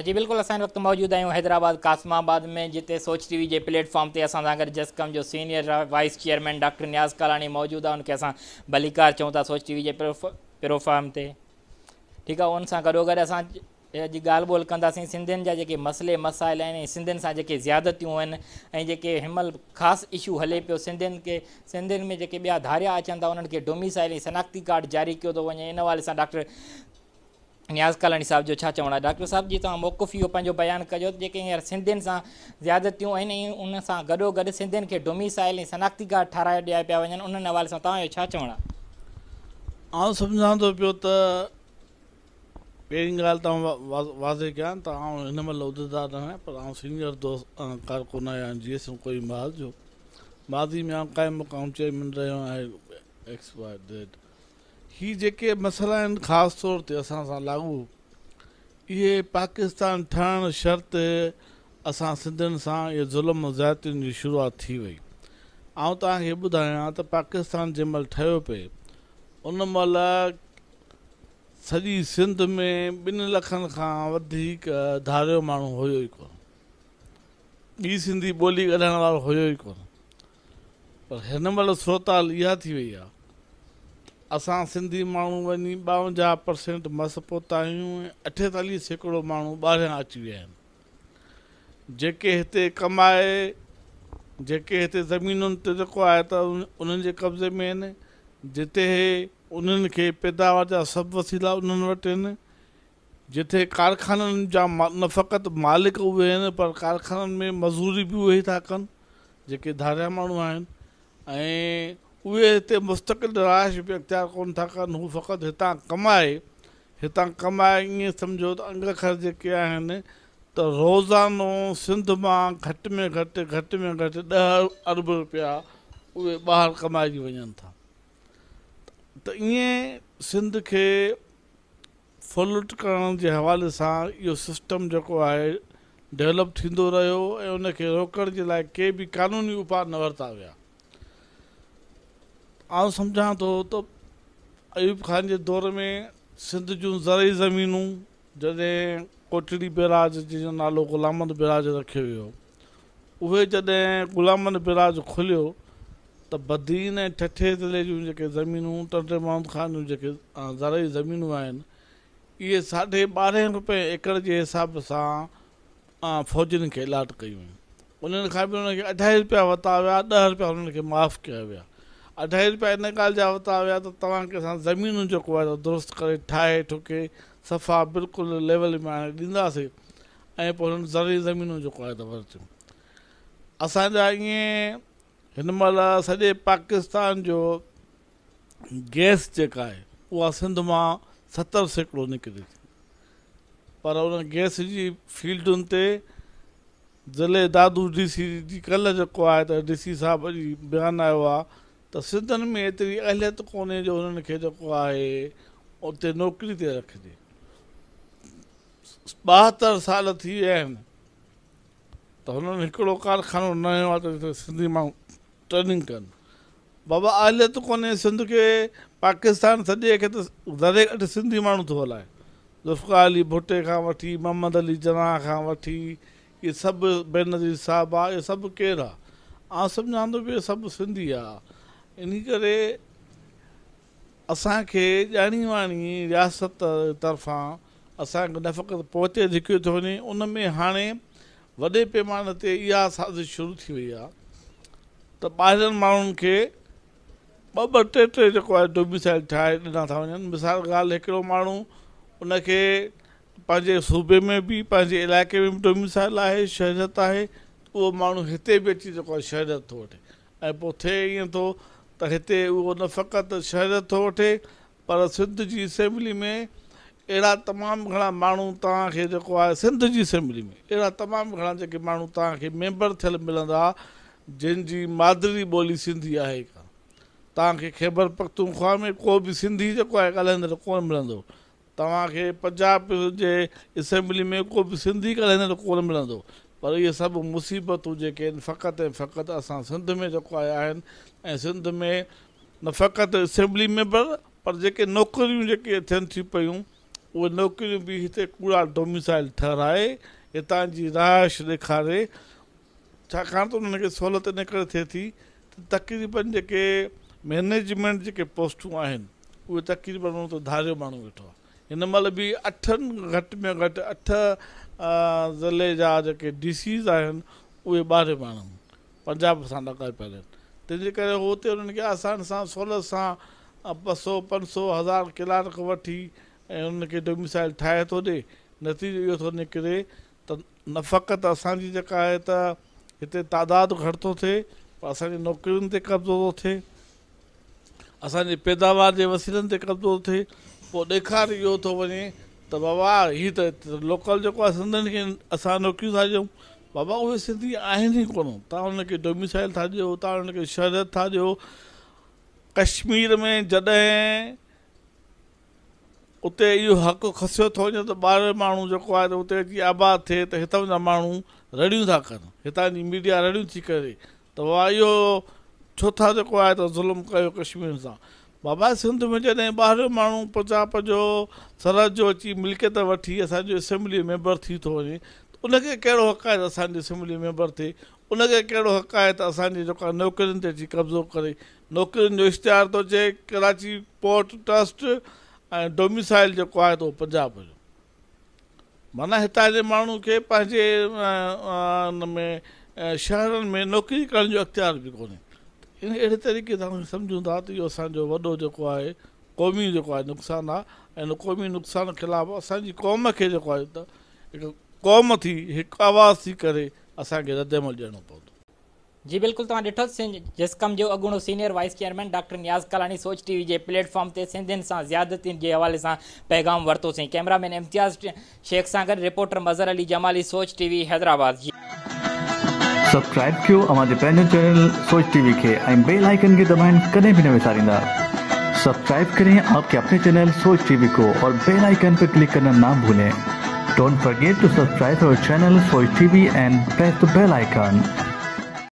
جي بلڪل اسان هن وقت موجود آهيون حيدرآباد قاسم آباد ۾ جتي سوچ ٽي وي جي پليٽ فارم تي اسان سان گڏ جسقم جو senior vice chairman doctor Niaz Kalani موجود آهي ان کي اسان ڀليڪار چئون ٿا سوچ ٽي وي جي پروفارم تي ٺيڪ آهي ان سان گڏو گڏ اسان اڄ ڳالهه ٻولهه ڪنداسين سنڌين جا جيڪي مسئلي مسائل آهن ۽ سنڌين سان جيڪي زيادتيون آهن ۽ جيڪي هن مهل خاص اشو هلي پيو سنڌين کي سنڌين ۾ جيڪي ٻيا ڌاريا اچن ٿا انهن کي ڊوميسائل ۽ شناختي ڪارڊ جاري ڪيو ٿو وڃي ان حوالي سان ڊاڪٽر نياز ڪالاڻي صاحب جو ڇا چوڻ آهي ڊاڪٽر صاحب جي توهان موقف اهو پنهنجو بيان ڪجو ته جيڪي هينئر سنڌين سان زيادتيون آهن ۽ ان سان گڏو گڏ سنڌين کي ڊوميسائل ۽ شناختي ڪارڊ ٺارايا ڏيا پيا وڃن انهن حوالي سان توهان جو ڇا چوڻ آهي؟ آئون سمجهان ٿو پيو ته پهرين ڳالهه ته آئون واضح ڪيان ته آئون هن مهل عهديدار نه آهيان پر آئون سينيئر دوست ڪارڪن آهيان جي ايس ايم ڪوئي محاذ جو ماضي ۾ آئون قائم مقام چيئرمين رهيو آهيان ايڪس واء زيڊ هي جيڪي مسئلا آهن خاص طور تي اسان سان لاڳو اهي پاڪستان ٺهڻ شرط اسان سنڌين سان اهي ظلم و زيادتين جي شروعات ٿي وئي آئون توهان کي ٻڌايان ته پاڪستان جنهن مهل ٺهيو پئي ان مهل سڄي سنڌ ۾ ٻن لکن کان وڌيڪ ڌاريو ماڻهو هيو ئي ڪونه ٻي سنڌي ٻولي ڳالهائڻ وارو هيو ئي ڪونه پر هن مهل صورتحال اها ٿي وئي آهي ته اسان سنڌي ماڻهو وڃي 52 پرسينٽ مس پهتا آهيون ۽ 48% ماڻهو ٻاهريان اچي ويا آهن جيڪي هتي ڪمائي جيڪي هتي زمينن تي جيڪو آهي ته انهن جي قبضي ۾ آهن جتي انهن کي پيداوار جا سڀ وسيلا انهن وٽ آهن جتي ڪارخانن جا نه فقط مالڪ اهي آهن پر ڪارخانن ۾ مزوري به اهي ئي ٿا ڪن جيڪي ڌاريا ماڻهو آهن ۽ اهي هتي مستقل رهائش به اختيار ڪونه ٿا ڪن هو فقط هتان ڪمائي هتان ڪمائي ائين سمجهو ته انگ اکر جيڪي آهن ته روزانو سنڌ مان گهٽ ۾ گهٽ گهٽ ۾ گهٽ 10 ارب رپيا اهي ٻاهر ڪمائجي وڃن ٿا ته ائين سنڌ کي ڦرلٽ ڪرڻ جي حوالي سان اهو سسٽم جيڪو آهي ڊولپ ٿيندو رهيو ۽ ان کي روڪڻ جي لاء ڪي به قانوني اپاء نه ورتا ويا. آئون سمجهان ٿو ته ايوب خان جي دور ۾ سنڌ جون زرعي زمينون جڏهن ڪوٽڙي بيراج جنهن جو نالو غلام محمد بيراج رکيو ويو اهي جڏهن غلام محمد بيراج کليو ته بدين ۽ ٺٽي ضلعي جون جيڪي زمينون ٽنڊي محمد خان جون جيڪي زرعي زمينون آهن اهي ساڍي ٻارهين روپين ايڪڙ جي حساب سان فوجين کي الاٽ ڪيون ويون. انهن کان به انهن کي اڍائي روپيا ورتا ويا، 10 روپيا انهن کي معاف ڪيا ويا. اڍائي روپيا ان ڳالهه جا ورتا ويا ته توهان کي اسان زمينون جيڪو آهي سو درست ڪري ٺاهي ٺڪي صفا بلڪل ليول ۾ آڻي ڏينداسين ۽ پوء انهن زرعي زمينون جيڪو آهي ته ورتيون. اسان جا ائين هن مهل سڄي پاڪستان جو گئس جيڪا آهي اها سنڌ مان 70% نڪري ٿي پر ان گئس جي فيلڊن تي ضلعي دادو ڊي سي جي ڪلهه جيڪو آهي ته ڊي سي صاحب جي بيان آيو آهي ته سنڌين ۾ ايتري اهليت ڪونهي جو انهن کي جيڪو آهي اتي نوڪري تي رکجي 72 سال ٿي ويا آهن ته هنن هڪڙو ڪارخانو نه هنيو آهي ته جتي سنڌي ماڻهو ٽريننگ ڪن. بابا اهليت ڪونهي سنڌ کي پاڪستان سڄي کي ته ذري گهٽ سنڌي ماڻهو ٿو هلائي. ذوالفقار علي ڀٽي کان وٺي محمد علي جناح کان وٺي اهي سڀ بينظير صاحب آ اهي سڀ ڪير آ؟ آئون سمجهان ٿو اهي سڀ سنڌي آ. انهي ڪري اسان کي ڄاڻي واڻي رياست طرفان اسان کي نه فقط پوئتي ڌڪيو ٿو وڃي ان ۾ هاڻي وڏي پيماني تي اها سازش شروع ٿي وئي آهي ته ٻاهرين ماڻهن کي ٻه ٻه ٽي ٽي جيڪو آهي ڊوميسائل ٺاهي ڏنا ٿا وڃن مثال ڳالهه هڪڙو ماڻهو ان کي پنهنجي صوبي ۾ به پنهنجي علائقي ۾ به ڊوميسائل آهي شهريت آهي اهو ماڻهو هتي به اچي جيڪو آهي شهريت ٿو وٺي ۽ پوء ٿئي ائين ٿو ته هتي اهو نه فقط شهريت ٿو وٺي پر سنڌ جي اسيمبلي ۾ اهڙا تمام گهڻا ماڻهو توهان کي جيڪو آهي سنڌ جي اسيمبلي ۾ اهڙا تمام گهڻا جيڪي ماڻهو توهان کي ميمبر ٿيل ملندا جن جي مادري ٻولي سنڌي آهي ئي ڪانه. توهان کي خيبر پختونخوا ۾ ڪو به سنڌي جيڪو آهي ڳالهائيندڙ ڪونه ملندو. توهان کي پنجاب جي اسيمبلي ۾ ڪو به سنڌي ڳالهائيندڙ ڪونه ملندو پر اهي سڀ مصيبتون جيڪي آهن فقط ۽ فقط اسان سنڌ ۾ جيڪو آهي آهن ۽ سنڌ ۾ نه فقط اسيمبلي ميمبر پر جيڪي نوڪريون جيڪي ٿين ٿيون پيون اهي نوڪريون به هتي ڪوڙا ڊوميسائل ٺهرائي هتان جي رهائش ڏيکاري، ڇاڪاڻ ته انهن کي سهولت ان ڪري ٿئي ٿي ته تقريبن جيڪي مئنيجمينٽ جيڪي پوسٽون آهن اهي تقريبن انهن تي ڌاريو ماڻهو ويٺو آهي. هن مهل به اٺن گهٽ ۾ گهٽ اٺ ضلعي جا جيڪي ڊي سيز آهن اهي ٻاهرين ماڻهو آهن، پنجاب سان لاڳاپيل آهن، تنهن جي ڪري هو اتي انهن کي آسان سان سهولت سان ٻه سؤ، پنج سؤ، هزار ڪلارڪ وٺي ۽ انهن کي ڊوميسائل ٺاهي ٿو ڏي. نتيجو اهو ٿو نڪري ته نه فقط اسان جي جيڪا آهي ته هتي تعداد گهٽ ٿو ٿئي پر اسان جي نوڪرين تي قبضو ٿو ٿئي، اسان جي پيداوار جي وسيلن تي قبضو ٿو ٿئي. پوء ڏيکار اهو ٿو وڃي ته بابا هي ته لوڪل جيڪو آهي سنڌين کي اسان نوڪريون ٿا ڏيون. بابا اهي سنڌي آهن ئي ڪونه، توهان انهن کي ڊوميسائل ٿا ڏيو، توهان انهن کي شهريت ٿا ڏيو. ڪشمير ۾ جڏهن اتي اهو حق کسيو ٿو وڃي ته ٻاهريون ماڻهو جيڪو آهي ته اتي اچي آباد ٿئي ته هتان جا ماڻهو رڙيون ٿا ڪن، هتان جي ميڊيا رڙيون ٿي ڪري ته بابا اهو ڇو ٿا جيڪو آهي ته ظلم ڪيو ڪشميرين سان. بابا سنڌ ۾ جڏهن ٻاهريون ماڻهو پنجاب جو سرحد جو اچي ملڪيت وٺي اسان جو اسيمبلي ميمبر ٿي ٿو وڃي ته ان کي ڪهڙو حق آهي ته اسان جي اسيمبلي ميمبر ٿئي، ان کي ڪهڙو حق آهي ته اسان جي جيڪو آهي نوڪرين تي اچي قبضو ڪري. نوڪرين جو اشتهار ٿو اچي ڪراچي پورٽ ٽرسٽ ۽ ڊوميسائل جيڪو آهي ته اهو پنجاب جو معنيٰ هتان جي ماڻهو کي پنهنجي ان ۾ شهرن ۾ نوڪري ڪرڻ جو اختيار به ڪونهي ته اهڙي طريقي سان سمجهون ٿا ته اهو اسان جو وڏو جيڪو آهي قومي جيڪو آهي نقصان آهي ۽ ان قومي نقصان خلاف اسان جي قوم کي جيڪو آهي ته هڪ قوم ٿي هڪ آواز ٿي ڪري اسان کي رد عمل ڏيڻو پوندو. جي بلڪل توهان ڏٺو جسقم جو اڳوڻو senior vice chairman doctor Niaz Kalani Soch T V جي پليٽ فارم تي سنڌين سان زيادتين جي حوالي سان پيغام ورتو سين ڪئميرا مين امتياز شيخ سان گڏ reporter Mazhar Ali Jamali Soch T V Hyderabad. Subscribe ڪيو اوهان جي پنهنجو چينل سوچ ٽي وي کي ۽ بيل آئيڪن کي دٻائڻ ڪڏهن به نه وساريندا سبسڪرائب ڪرين آپ ڪي اپني چينل سوچ ٽي وي ڪو اور بيل آئيڪن پي ڪلڪ ڪرنا نا ڀولين don't forget to subscribe our channel Soch T V and press the bell icon.